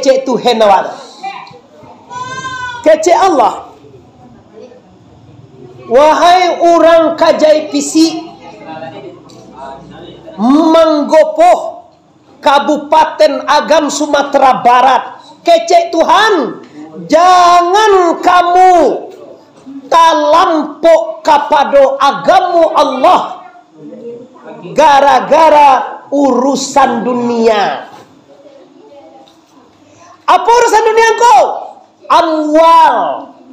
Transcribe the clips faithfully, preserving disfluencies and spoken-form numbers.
Kecek Tuhan awak tu. Kecek Allah. Wahai urang Kajai Pisik, Manggopoh, Kabupaten Agam, Sumatera Barat, kecek Tuhan, jangan kamu talampok kapado agamo Allah gara-gara urusan dunia. Apo urusan dunia ko? Amwal,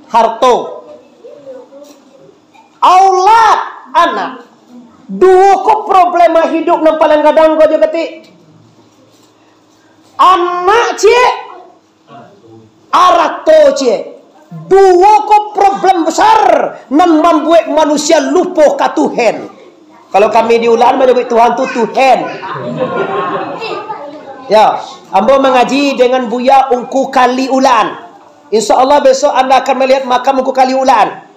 harto. Aulad, anak. Duo ko problema hidup nan paling gadang ko jo kati. Anak ciek, arato ciek. Duo ko problem besar nan mambuek manusia lupo ka Tuhan. Kalau kami di Ulaan manyabuik Tuhan tu Tuhan. Ya, ambo mangaji dengan Buya Ungku Kali Ulaan. Insya Allah besok anda akan melihat makam Ungku Kali Ulaan.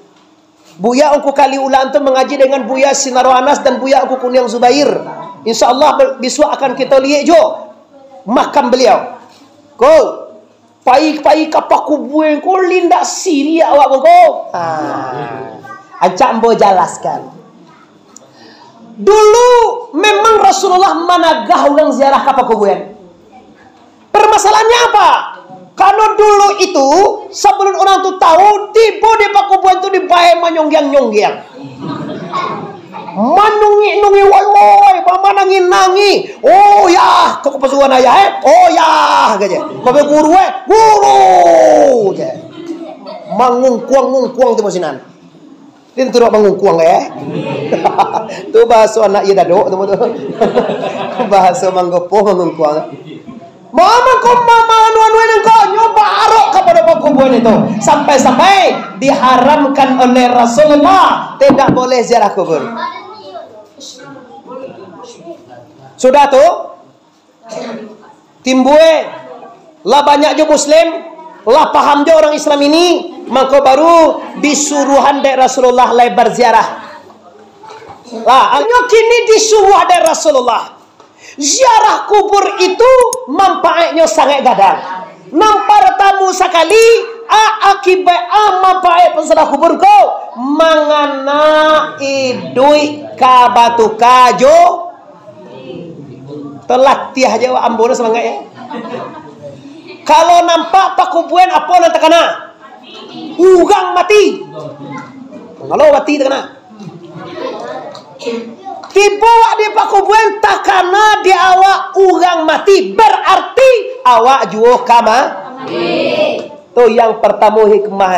Buya Ungku Kali Ulaan tu mangaji dengan Buya Sinaro Anas dan Buya Ungku Kuniang Zubair. Insya Allah be-, besok akan kita lihat jo makam beliau. Ko, pai-pai ka pakubuan ko, indak siriak awak ko. Ha. Ancak ambo jalaskan. Dulu memang Rasulullah managah urang ziarah ka pakubuan. Permasalahannya apa? Kalau dulu itu, sebelum orang tu tahu, tibo di pakubuan tu dibae manyonggiang-nyonggiang. Manungik-nungik, woi, woi, bamanangih-nangih. "Oh, yah," kok pasuruan ayah, eh? "Oh, yah," kecek. Kok guru, eh? "Guru," kecek. Mangungkuang-ngungkuang tibo sinan. Dia tu dok mangungkuang, eh? Tu bahaso anak iya dadok tu, tu. Bahaso Manggopoh mangungkuang. Mama ko mama anu-anu nan ko nyo barok kapado pakuburan itu. Sampai-sampai diharamkan oleh Rasulullah, tidak boleh ziarah kubur. Sudah tu, timbue, lah banyak jo muslim, lah paham jo urang Islam ini, mangko baru disuruahan dek Rasulullah lai barziarah. Lah, nyo kini disuruah dek Rasulullah. Ziarah kubur itu manfaatnyo sangaik gadang. Nan partamo sakali, a, akibat a manfaat ziarah kubur ko, mangana iduik ka batuka jo Talatiah je awak ambo lah samangaik, eh. Kalau nampak pakuburan, apo nan takana? Urang mati. Kalau mati takana. Tibo awak di pakuburan, takana di awak urang mati, berarti awak juo ka ma-, Tu yang partamo hikmah.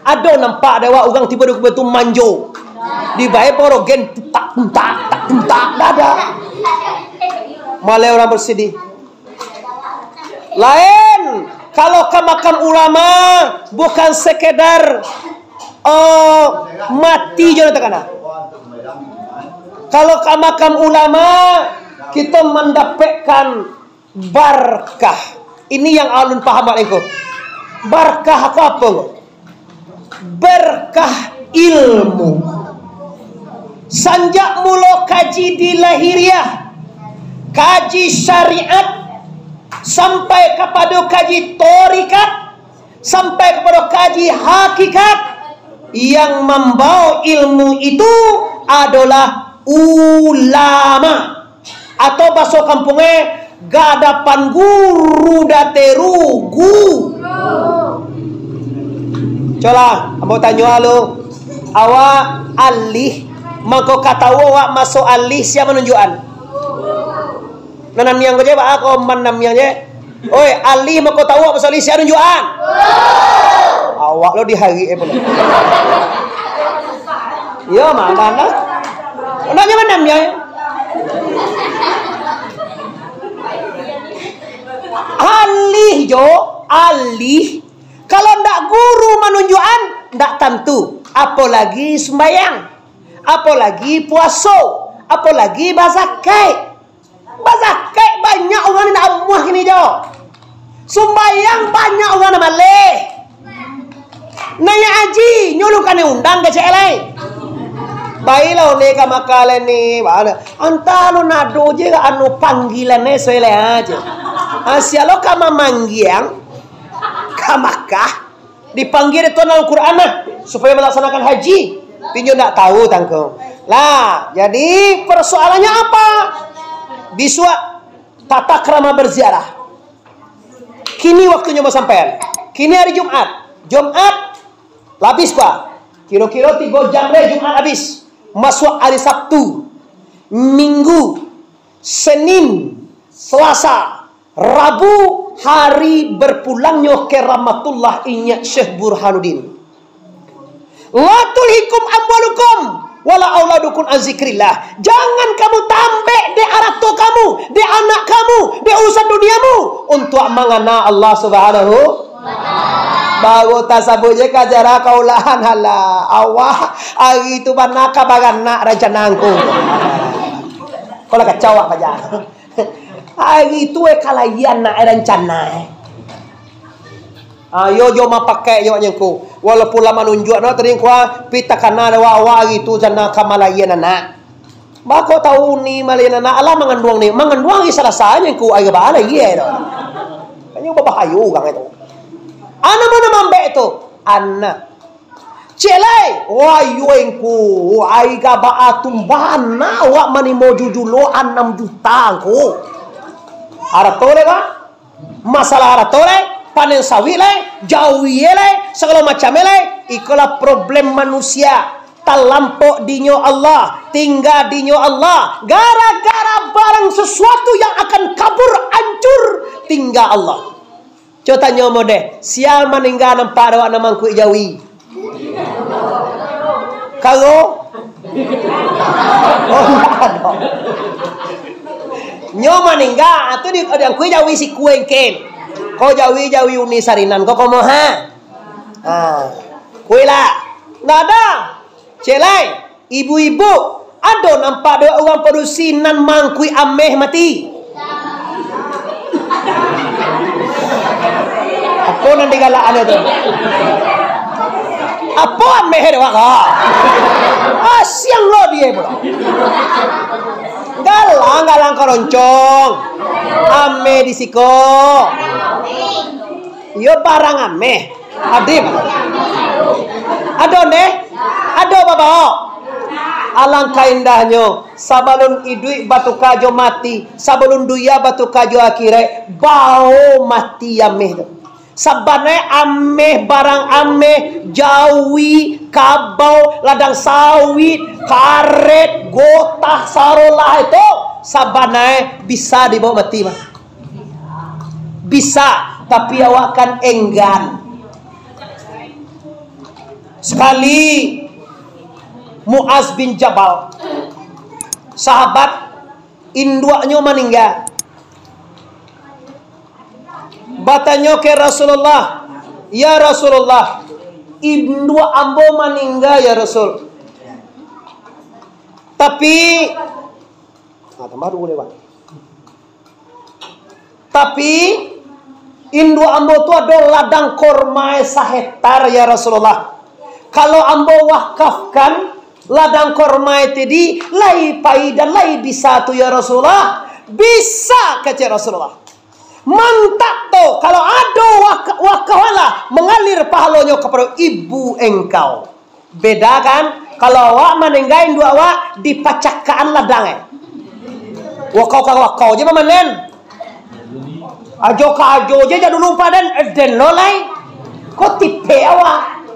Ado nampak dek awak urang tibo di kubua tu manjo? Dibae porogen, tak, tak, tak, tak, dak ado. Maleh urang bersedih. Lain, kalau ka makam ulama, bukan sekedar, eh, mati jo nan takana. Kalau ka makam ulama, kita mendapatkan Barkah. Ini yang alun paham, Pak Lengko. Barkah ko apo ko? Barkah ilmu. Sanjak mulo kaji di lahiriah, kaji syariat, sampai kapado kaji torikat, sampai kapado kaji hakikat, yang mambawa ilmu itu adolah ulama. Atau baso kampuang e, gadapan guru dateru gu. Colah, ambo tanyo lo, awak alih, mangko ka tau awak maso alih, sia manunjuakan? Nan namiang ko je, baa ko manamiang je? Oi, alih mangko tau awak maso alih, sia nunjuakan? Awak lo diharik e pulo. Iyo, ma-, mana? Ndak nyo manamiang. Alih jo, alih. Kalau ndak guru manunjuakan, ndak tantu. Apolagi sumbayang, apolagi puaso, apolagi bazakaik. Bazakaik banyak urang nan ndak amuah kini jo. Sumbayang banyak urang nan maleh. Naiak haji, nyo lu kanai undang kecek lai. Bailah onde ka Makkah lai ni, baa. Antah lu nado je anu panggilan e, suai lai aje. Ah, sia lo ka mamanggiang ka Makkah, dipanggia dek Tuhan dalam Quran lah, supayo malaksanakan haji. Tapi nyo ndak tahu tangko. Lah, jadi persoalannya apa? Bisuak tata krama berziarah. Kini waktunyo basampaian. Kini hari Jumat. Jumat labih, Pak. Kiro-kiro tigo jam deh Jumat habis. Masuak hari Sabtu, Minggu, Senin, Selasa, Rabu, hari berpulangnyo keramatullah inyak Syekh Burhanuddin. La tulhikum amwalukum wala auladukum an zikrillah. Jangan kamu tambek dek arato kamu, dek anak kamu, dek urusan duniamu, untuak mangana Allah Subhanahu. Baru tasabuik je ka acara kaulahan, halah. Awak hari tu bana ka baranak rancana angku. Kau lah kacau awak paja. Hari tu eh kalahian nak eh rancana eh. Ayo jo mapakai jo nyengku. Walaupun lah manunjuak no tadi ngku, pi takana dek awak hari tu jana ka malahian anak. Bako tahu ni malahian anak, alah manganduang ni. Manganduang hari Salasa nyengku, hari ba lahia tu. Kanyo babahayo urang itu. Anak mana mambek tu? Anak. Cek lai, wah, iyo engku, ai gabaa tumbana awak manimo jujulo anam juta engku. Arato lai, Pak. Masalah arato lai, panen sawit lai, jawi lai, sagalo macam lai, ikolah problem manusia. Talampok dinyo Allah, tingga dinyo Allah. Gara-gara barang sesuatu yang akan kabur, ancur, tingga Allah. Cubo tanyo modeh, sia maningga nampak dek awak nan mangkuik jawi? Karo? Oh, indak ado. Nyo maningga, tu di, diangkuik jawi sikua engken. Ko jawi, jawi uni sarinan, ko komo ha? Ha. Kuik lah. Ndak ado. Cek lai. Ibu-ibu, ado nampak dek urang padusi nan mangkuik ameh mati? Apo nan digalakan tu? Apo ameh dek awak ko? Asiang lo dia pulo. Galang, galang koroncong. Ameh di siko. Iyo barang ameh. Adib. Ado neh? Ado babao. Alangkah indahnyo, sabalun iduik batuka jo mati, sabalun dunia batuka jo akhirat, bao mati ameh tu. Sabanai ameh, barang ameh, jawi, kabau, ladang sawit, karet, gotah, sarolah itu, sabanai bisa dibao mati mah. Bisa, tapi awak kan enggan. Sakali Muaz bin Jabal, sahabat, induaknyo maningga. Batanyo ka Rasulullah, "Ya Rasulullah, induak ambo maningga, ya Rasul. Tapi," nah, tambah dulu deh, Bang. Tapi, induak ambo tu ado ladang korma sahektar, ya Rasulullah. Kalau ambo wakafkan ladang korma tadi, lai pai dan lai bisa tu, ya Rasulullah. Bisa, kecek Rasulullah. Mantap tu, kalau ado wak-, wakaf lah, mangalir pahalonyo kapado ibu engkau. Beda kan? Kalau awak maningga induak awak, dipacakakan ladang, eh. Wakau ka wakau je mamanen. Ajo ka ajo je, jak dulu padan, eh, den lo lai. Ko tipek awak.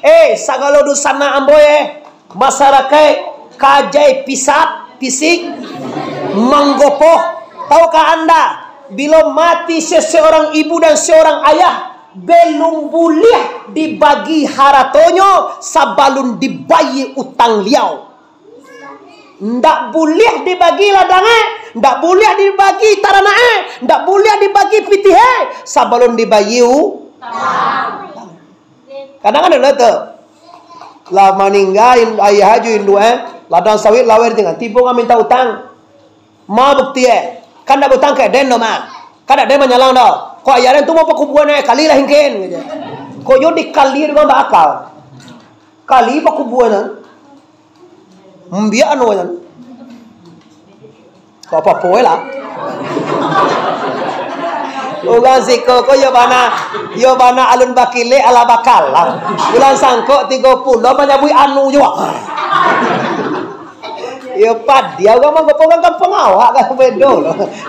Eh, sagalo dunsanak ambo, eh. Masarakaik kajai pisap, pisik, manggopoh. Tahukah anda, bilo mati seseorang ibu dan seorang ayah, belum buliah dibagi haratonyo sabalun dibayia utang liau. Ndak buliah dibagi ladang e, ndak buliah dibagi taranak e, ndak buliah dibagi pitih e, sabalun dibayia u-, kadang ado lah tu. Lah maningga in-, ayah jo induak e, ladang sawit laweh ditingga, tibo ka minta utang. Ma bukti e? Kan ndak bautang ka den doh, ma. Kan ndak den manyalang doh. Kok ayah den tu mau pakubuan e, kali lah ingkin, gitu. Kok yo dikali dengan baakal. Kali pakubuan kan. Mbiak anu kan. Kok apa-apa lah. Urang siko ko yo bana, yo bana alun bakilek alah bakalam. Bulan sangkok tigo puluah manyabuik anu juo. Yo padia urang manggopo urang kampuang awak kan bedo.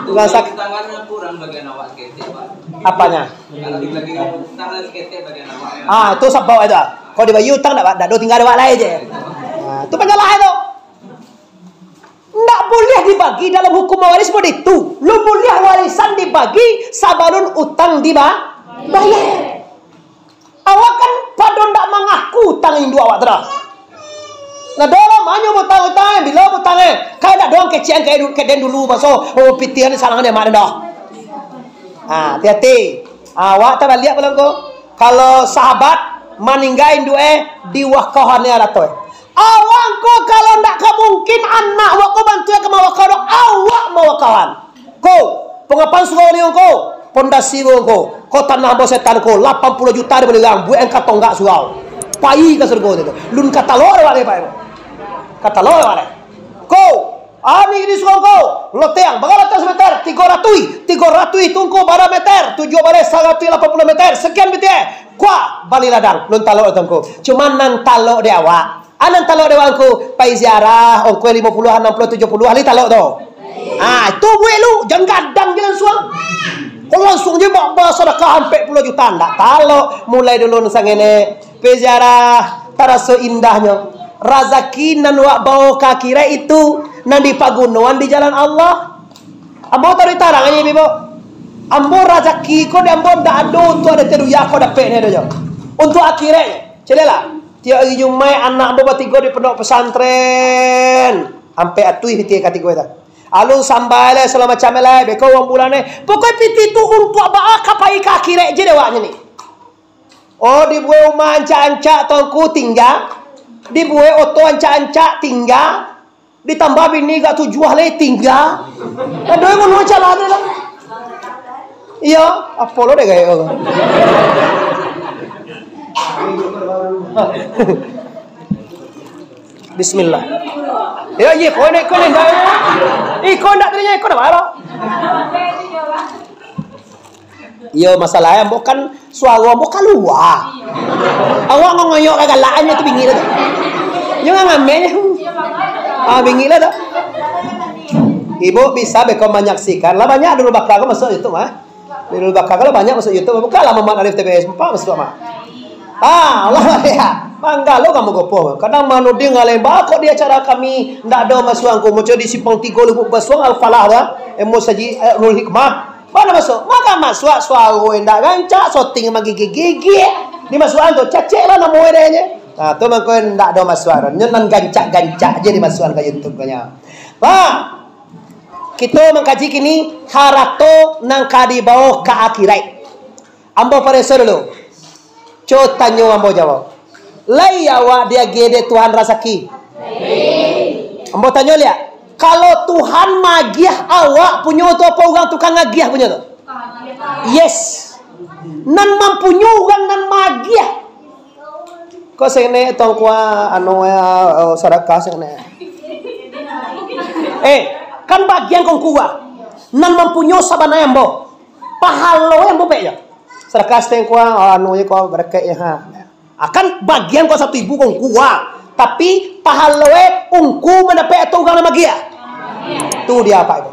Urang sak- Tangan kurang bagian awak saketek, Pak. Apanya? Kalau dibagi tangan saketek bagian awak. Ah, itu sabab aja. Kalau dibagi utang ndak, ndak ado tingga awak lai je. Ah, itu panyalahan tu. Ndak buliah dibagi dalam hukum waris model itu. Lu buliah warisan dibagi sabalun utang diba-, bayar. Awak kan pado ndak mangaku utang induak awak tu dah. Nah, dah lamanyo utang-utang, eh, bilo utang, eh. Kan ndak doang kecek an kayak du-, kayak den dulu, maso, oh, pitih ni salangan dia mak den dah. Ha, hati-hati. Ha, awak tabaliak pulang ko. Kalau sahabat maningga induak eh, diwakafannyo arato eh. Awak ko kalau ndak ka mungkin anak awak ko bantu ka mawakaf doh, awak mawakafan. Ko, pangapan surau ni ko, pondasi ko, ko tanah ambo setan ko, lapan puluah juta di Balilang, buek ka tonggak surau. Pai ka surga tu. Lun ka talok dek awak deh, Pak. Ka talok dek awak deh. Ko, Ami di surau ko, loteng, bara loteng sameter? Tigo ratuih. Tigo ratuih tu ko bara meter? Tujuah baleh saratuih lapan puluah meter. Sekian bitiak. Kuah, bali ladang. Lun talok tu ko. Cuman nan talok dek awak. Ah, nan talok dek awak ko, pai ziarah, ongkoh limo puluah, anam puluah, tujuah puluah, lai talok tu. Ah, tu buek lu, jan gadang je langsuang. Ko langsuang je ba-, basadakah ampek puluah juta, ndak talok. Mulai dulu nan sangene. Pai ziarah, taraso indahnyo. Razaki nan wak bawo ka akhirat itu, nan dipagunoan di jalan Allah. Ambo taruih tarang aja, Ibu. Ambo razaki ko di ambo ndak ado untuak ado teruya ko dapek ni ado jo. Untuak akhirat, caliaklah. Tiok ari Jumaik anak ambo batigo di pondok pesantren. Ampek atuih pitih katigo itu. Alun sambai lai, sagalo macam lai, beko uang bulan ni. Pokok pitih tu untuak baa ka pai ka akhirat je dek awaknyo ni. Oh, dibuek umah ancak-ancak Tuangku tingga, dibuek oto ancak-ancak tingga, ditambah bini agak tujuah lai tingga. Aduh, yang ngono aja lah tu lah. Iyo, apo lo dek gaek ko. Bismillah. Yo, iyo, ko ni, ko ni, ndak. Iko ndak terinyo, iko ndak marah. Iyo, masalahnyo ambo kan suaro ambo kalua. Awak ngongoyok kagalakan tu bingik lah tu. Yo ngameh. Ah, bingik lah tu. Ibu bisa beko manyaksikan. Lah banyak dulu bakal ko masuk YouTube ah. Dulu bakal ko lah banyak masuk YouTube. Bukalah Muhammad Arif T B S empat masuk mah. Ah, Allah ya. Manggalo kamu gopoh. Kadang manuding alai bako di acara kami ndak ado masuang ko muncul di Simpang Tigo Lubuk Basuang Al-Falah dah. Emo saji eh, Nurul Hikmah. Mana masuk? Maka masuk suaro indak rancak, soting magigik-gigik. Dimasukan tu, cacek lah namo dia je. Nah, tu mangko indak ada masukan. Nyo nan gancak-gancak je dimasukan ka YouTube ko nyo. Nah, kita mangkaji kini harato nan ka dibawa ka akhirat. Ambo pareso dulu. Co tanyo ambo jawab. Lai awak diagiah dek Tuhan rasaki? Ambo tanyo liak. Kalau Tuhan magiah awak punyo tu, apo urang tukang agiah punyo tu? Yes. Nan mampunyo urang nan magiah. Ko sene tongkua anu ya, oh, sadakah sene. Eh, kan bagian kongkua. Nan mampunyo sabananyo ambo. Pahalo ambo pek yo. Sadakah sitengkuang, oh, anu je ko, barakaik je, ha. Ah, kan bagian ko satu ibu ko ungku, ah. Tapi, pahalo e ungku mandapek atau urang nan magiah? Tu dia, Pak Ibu.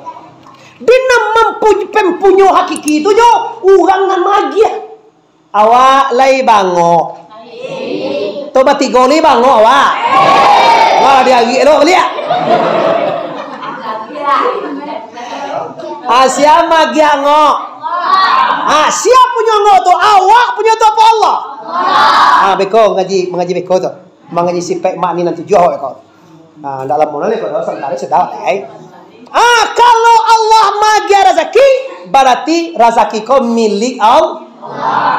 Di nan mampu-, pempunyo hakiki tu jo, urang nan magiah. Awak lai bangok. Tu batigo lai bangok awak. Wah, diarik lo baliak. Ah, sia magiah angok? Ah, sia punyo angok tu? Awak punyo tu apo Allah? Ah, beko mangaji, mangaji beko tu. Mangaji sifat mak ni nan tujuah beko. Ah, ndak lamo lai beko tu, sabanta lai sudah, eh. Ah, kalau Allah magiah razaki, barati razaki ko milik Allah.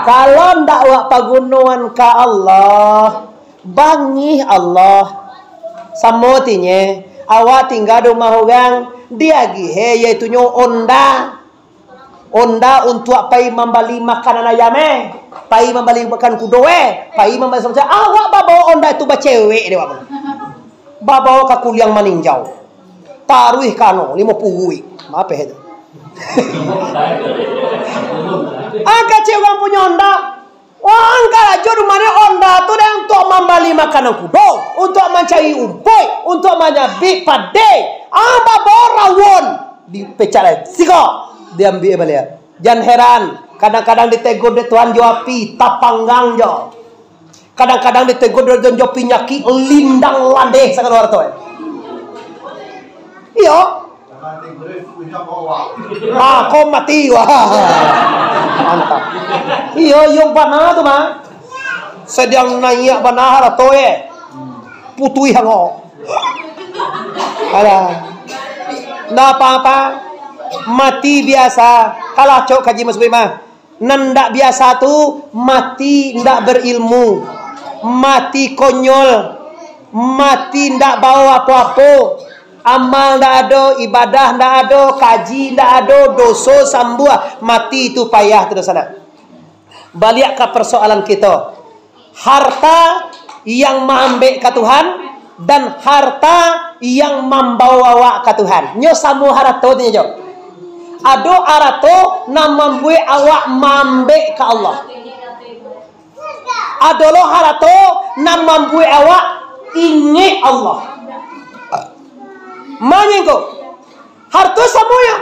Kalau ndak awak pagunoan ka Allah, bangih Allah. Samo tinye, awak tingga di rumah urang, diagiah e, yaitunyo onda. Onda untuak pai mambali makanan ayam, eh. Pai mambali makan kudo, eh. Pai mambali macam-macam. Awak babawa onda tu bacewek dek awak. Babawa ka Kuliang Maninjau. Taruih ka anu, limo puluah. Maaf, eh, tu. Angka cek urang punyo onda. Wah, angka ajo rumah ni onda tu deh, untuak mambali makanan kudo, untuak mancari umpuik, untuak manyabik padi. Ah, babo rawon. Dipecat lai. Siko. Diambiak baliak. Jan heran, kadang-kadang ditegur dek Tuhan jo api, tapanggang jo. Kadang-kadang ditegur dek Tuhan jo pinyakik, lindang landeh sagalo harato. Iyo. Ah, ko mati, wah. Mantap. Iyo, iyo bana tu mah. Sadang naiak bana harato, eh. Putuih angok. Alah. Ndak apa-apa. Mati biasa. Kalah cok kaji Mas Boy mah. Nan ndak biasa tu mati ndak berilmu. Mati konyol. Mati ndak bawa apo-apo. Amal ndak ado, ibadah ndak ado, kaji ndak ado, doso sambuah. Mati tu payah tu dosanak. Baliak ka persoalan kito. Harta yang maambek ka Tuhan, dan harta yang mambawa awak ka Tuhan. Nyo samo harato tu nyo. Ado harato nan mambuek awak maambek ka Allah. Ado lo harato nan mambuek awak ingek Allah. Mangko, harto samo yo.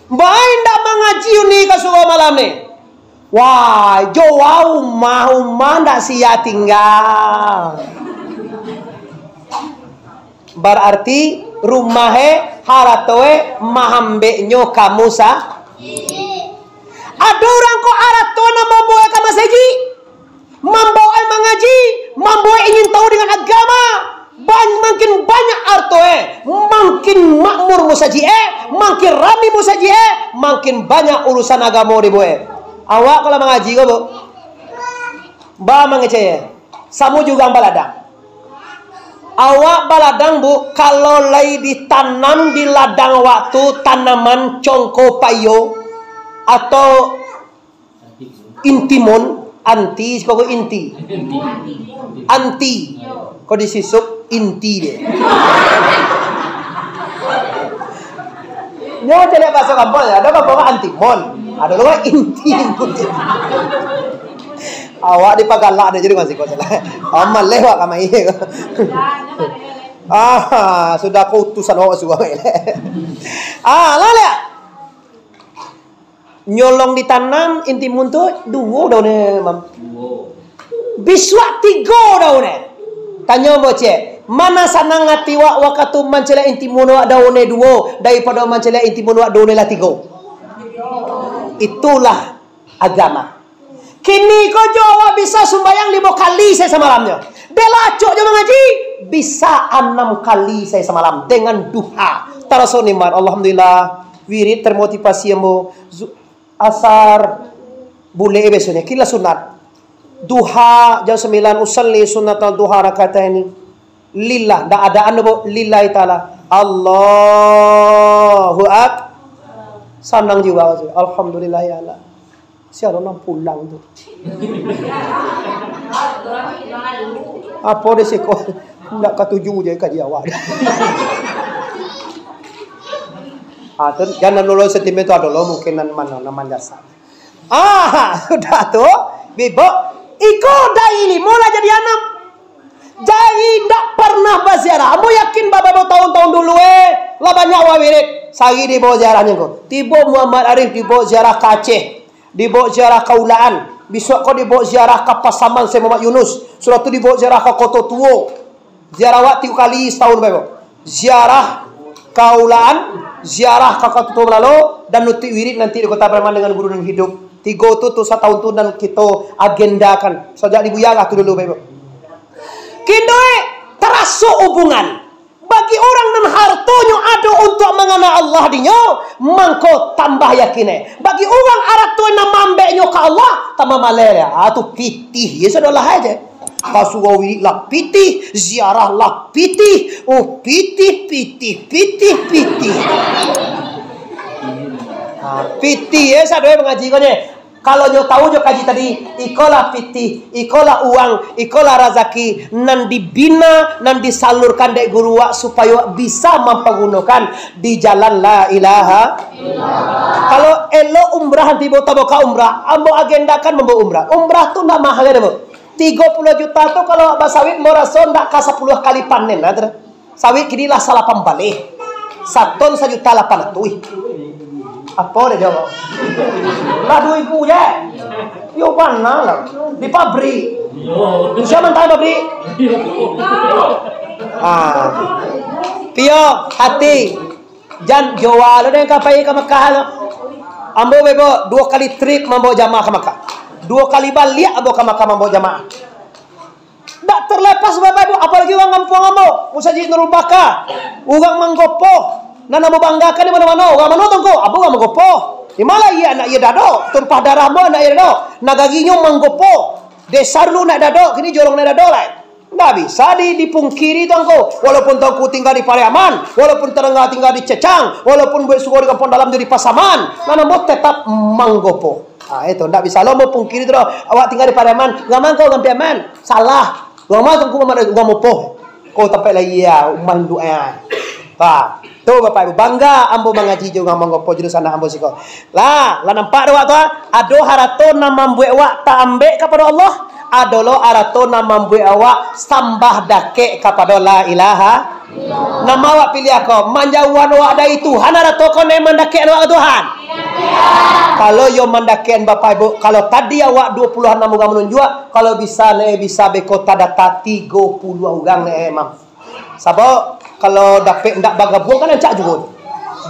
Baa indak mangaji uni ka surau malam ni? Wah, jo wa umah, umah ndak sia tingga. Bararti rumah e, harato e, maambeknyo kamu sa-, ado urang ko harato nan mambaok ka masajik. Mambaok mangaji, mambaok ingin tahu dengan agama. Ban-, makin banyak arto e, makin makmur musajik e, makin rami musajik e, makin banyak urusan agamo dibuek. Awak kalau mangaji ko, Bu? Ba mangecek e. Samo juga baladang. Awak baladang, Bu, kalau lai ditanam di ladang awak tu tanaman congko payo atau intimun, anti, siko ko inti. Anti. Ko disisuak inti dek. Nyo caliak bahaso kampuang, ado kampuang antimun, ado lo inti. Awak dipagalak dek jadi masih ko salah. Amaleh wak kamai. Ah, sudah ko utusan awak suruah. Ah, lah liek. Nyolong ditanam intimun tu duo daunnyo, Mam. Duo. Bisuak tigo daunnyo. Tanyo ambo ciek, mana sanang ati wak wakatu mancaliak intimun wak daunnyo duo, daripado mancaliak intimun wak daunnyo lah tigo? Itulah agama. Kini ko jo awak bisa sumbayang limo kali sahari samalamnyo. Dek lah acok jo mangaji, bisa anam kali sahari samalam dengan duha. Taraso nikmat. Alhamdulillah. Wirid termotivasi ambo. Zu-, asar, bulek biasonyo. Kini lah sunat. Duha jam sambilan, usalli sunnatal duha rakataini. Lillah, ndak adaan doh, Bu. Lillahi ta'ala. Allahu ak-, sanang jiwa. Alhamdulillah ya Allah. Sia lo nan pulang tu? Apo di siko? Ndak katuju je kaji awak. Ah, tu, jan dulu sentimen tu ado lo, mungkin nan mano, nan manjasa. Ah, sudah tu, Bibok, iko dari limo lah jadi anam. Jadi ndak pernah baziarah. Ambo yakin, Bapak Ibu, tahun-tahun dulu, eh, lah banyak wak wirid. Sari dibaok ziarahnyo ko. Tibo Muhammad Arif dibaok ziarah ka Aceh. Dibaok ziarah ka Ulaan. Bisuak ko dibaok ziarah ka Pasaman Syekh Muhammad Yunus. Sudah tu dibaok ziarah ka Koto Tuo. Ziarah wak tigo kali satahun, Bapak Ibu. Ziarah ka Ulaan, ziarah ka Koto Tuo Malalo, dan nutuik wirid nanti di Kota Pariaman dengan guru nan hiduik. Tigo tu, tu satahun tu nan kito agendakan. Sajak di Buya lah tu dulu, Bapak Ibu. Kini, eh, taraso hubungan. Bagi urang nan hartonyo ado untuak mangana Allah dinyo, mangko tambah yakin e. Bagi urang arato nan maambeknyo ka Allah, tambah maleh e. Ah, tu pitih je, sudah lah aje. Ka surau wirid lah pitih, ziarah lah pitih, oh, pitih, pitih, pitih, pitih. Ah, pitih je, sadoe mangaji ko je. Kalau nyo tahu jo kaji tadi, ikolah pitih, ikolah uang, ikolah razaki nan dibina, nan disalurkan dek guru wak supayo wak bisa mampagunokan di jalan la ilaha. Kalau elok umrah nanti, bo taboka umrah, ambo agendakan mambawa umrah. Umrah tu ndak mahal, Bu. Tigo puluah juta tu kalau basawit, ambo raso ndak ka sapuluah kali panen lah tu. Sawit kini lah salapan baleh. Saton sajuta lapan ratuih. Apo dah jawab? Lah duo ribu je. Yo bana lah. Di pabrik. Sia mantang pabrik? Ah. Pio, hati. Jan, jua lo den ka pai ka Makkah lo. Ambo bebo duo kali trip mambawa jamaah ka Makkah. Duo kali baliak ambo ka Makkah mambawa jamaah. Dak terlepas Bapak Ibu, apolai urang kampuang ambo, Musajik Nurul Baka, urang Manggopo. Nan ambo banggakan di mano-mano, urang mano tu ngko? Ambo urang Manggopo. Di ma lai anak iyo Dado, tumpah darah ambo anak iyo Dado. Nagarinyo Manggopo. Desa dulu nak Dado, kini jorong nak Dado lai. Ndak bisa di-, dipungkiri tu ngko. Walaupun tu ngko tingga di Pariaman, walaupun tetangga tingga di Cecang, walaupun buek surau di Kampuang Dalam jadi Pasaman, nan ambo tetap Manggopo. Ah, itu, ndak bisa lo ambo pungkiri tu doh. Awak tingga di Pariaman, urang ma ngko urang Piaman? Salah. Urang ma tu ngko urang Manggopo. Ko tampek lai, ya, umah induak, ya. Ha, tu Bapak Ibu, bangga ambo mangaji jo urang Manggopo, jurusan anak ambo siko. Lah, lah nampak dek awak tu, ah? Ado harato nan mambuek awak taambek kapado Allah, ado lo harato nan mambuek awak sambah dakek kapado la ilaha. Nan ma awak piliah ko, manjauahan awak dari Tuhan, harato ko nan mandakekkan awak ka Tuhan? Kalau iyo mandakekkan Bapak Ibu, kalau tadi awak duo puluah anam urang manunjuak, kalau bisa, ndak bisa beko tadata tigo puluah urang, ndak, Mam. Sabab kalau dapek ndak bagabuang kan rancak juo.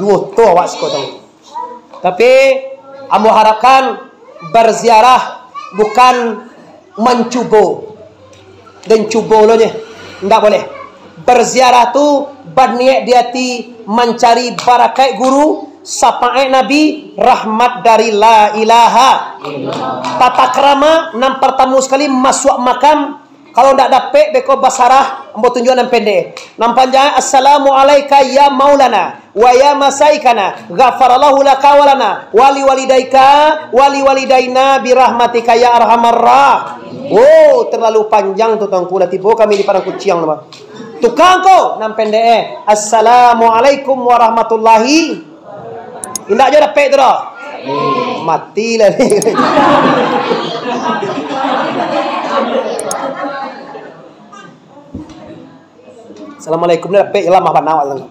Duo oto awak siko tu. Tapi, ambo harapkan berziarah bukan mancubo. Den cubo lo nyo, ndak boleh. Berziarah tu baniat di ati mancari barakaik guru, sapaat Nabi, rahmat dari la ilaha. Tata krama nan partamo sakali masuak makam, kalau ndak dapek beko basarah, ambo tunjuak nan pendek. Nan panjang, "Assalamu alaika ya maulana, wa ya masaikana, ghafarallahu laka wa lana, wali walidaika, wali walidaina, birahmatika ya arhamar rah." Oh, terlalu panjang tu, Tuanku, lah tibo kami di Padang Kuciang tu, Bang. Tukang ko, nan pendek, eh. "Assalamualaikum warahmatullahi." Indak jo dapek tu doh. Mati lah ni. Assalamualaikum ni dapek je lah, mah bana awak tu.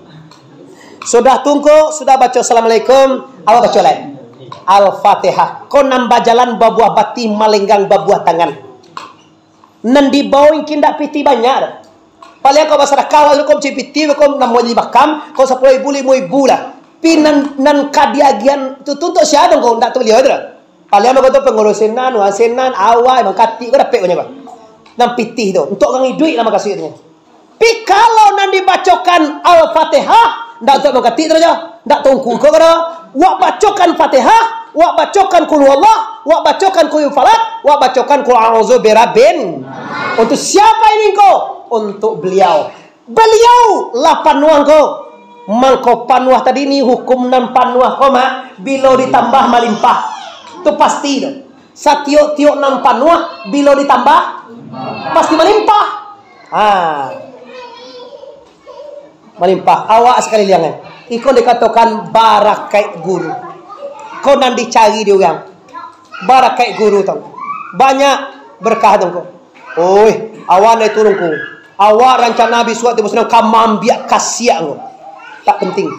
Sudah tungku, sudah baco assalamualaikum, awak baco lai. Al-Fatihah. Ko nan bajalan babuah bati, malenggang babuah tangan. Nan dibawo mungkin ndak pitih banyak doh. Paling kau basadakah, lalu kau mancari pitih, kau namo di makam, kau sapuluah ribu, limo ribu lah. Pi nan, nan ka diagiahan tu, tu untuak sia tu, kau ndak tu baliau tu lah. Paling kau tu pangurus sinan, wah sinan, awak, emang katik kau dapek banyak kau. Nan pitih tu, untuak urang iduik lah makasuik tu. Pi kalau nan dibacokan Al-Fatihah, ndak untuak urang katik tu aja. Ndak tungku kau kada. Wak bacokan Fatihah, wak bacokan Qul Huwallah, wak bacokan Qul Falak, wak bacokan Qul A'udzu Birabbin. Untuk siapa ini ko? Untuk beliau. Beliau lah panuah ko. Mangko panuah tadi ni hukum nan panuah ko, Mak, bilo ditambah malimpah. Tu pasti tu. Satiok-tiok nan panuah bilo ditambah pasti malimpah. Ha. Malimpah. Awak sakaliliang, eh. Iko dikatokan barakaik guru. Ko nan dicari di urang. Barakaik guru tu. Banyak berkah tu ko. Oi, awan dari turun ko. Awak rancana bisuak tibo sinan ka maambiak kasiak ko. Tak penting.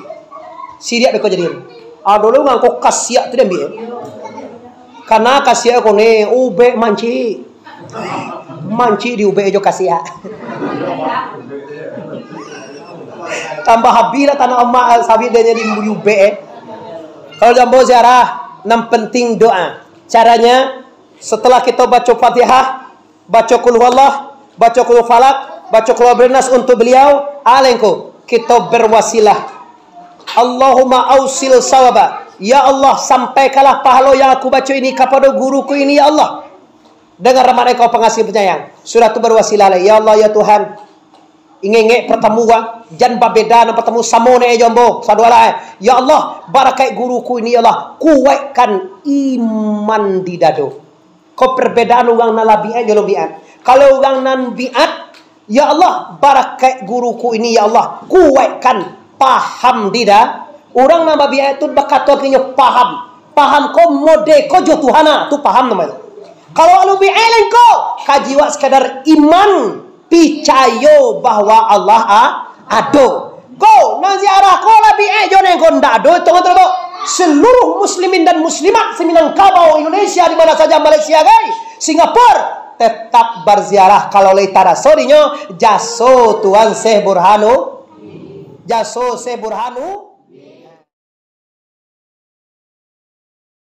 Siriak beko jadi. Ah, dulu ngangko kasiak tu diambiak. Karena kasiak ko ni ubek mancik. Mancik diubek jo kasiak. Tambah habis lah tanah emak sawit dia jadi diubek, eh. Kalau jambo ziarah, nan penting doa. Caranya, setelah kita baca Fatihah, baca Qul Huwallah, baca Qul Falak, baca Qul A'udzu Birabbin Nas untuk beliau, alengku, kita berwasilah. Allahumma ausil sawaba. Ya Allah, sampaikanlah pahala yang aku baca ini kepada guruku ini, ya Allah. Dengan rahmat Engkau pengasih penyayang. Sudah tu berwasilah lah. Ya Allah, ya Tuhan. Ingek-ingek pertama urang. Jan babeda nan partamo, samo ni jo ambo. Sadoalah, eh. Ya Allah, barakaik guruku ini, ya Allah, kuaikkan iman di dado. Ko perbedaan urang nan lah biat jo alun biat. Kalau urang nan biat, ya Allah, barakaik guruku ini, ya Allah, kuaikkan paham di da-, urang nan babiat tu bakato akhirnyo paham. Paham ko mode ko jo Tuhan, ah, tu paham namonyo. Kalau alun biat lain ko, kaji wak sekadar iman, picayo bahwa Allah, ah, ado. Ko, nan ziarah ko lah biat jo nan ko ndak ado, tong tu, Bok. Seluruh muslimin dan muslimat se-Minangkabau, Indonesia, di mana saja, Malaysia, gai, Singapura, tetap berziarah kalau lai taraso dinyo jaso Tuan Syekh Burhanu, jaso Syekh Burhanu.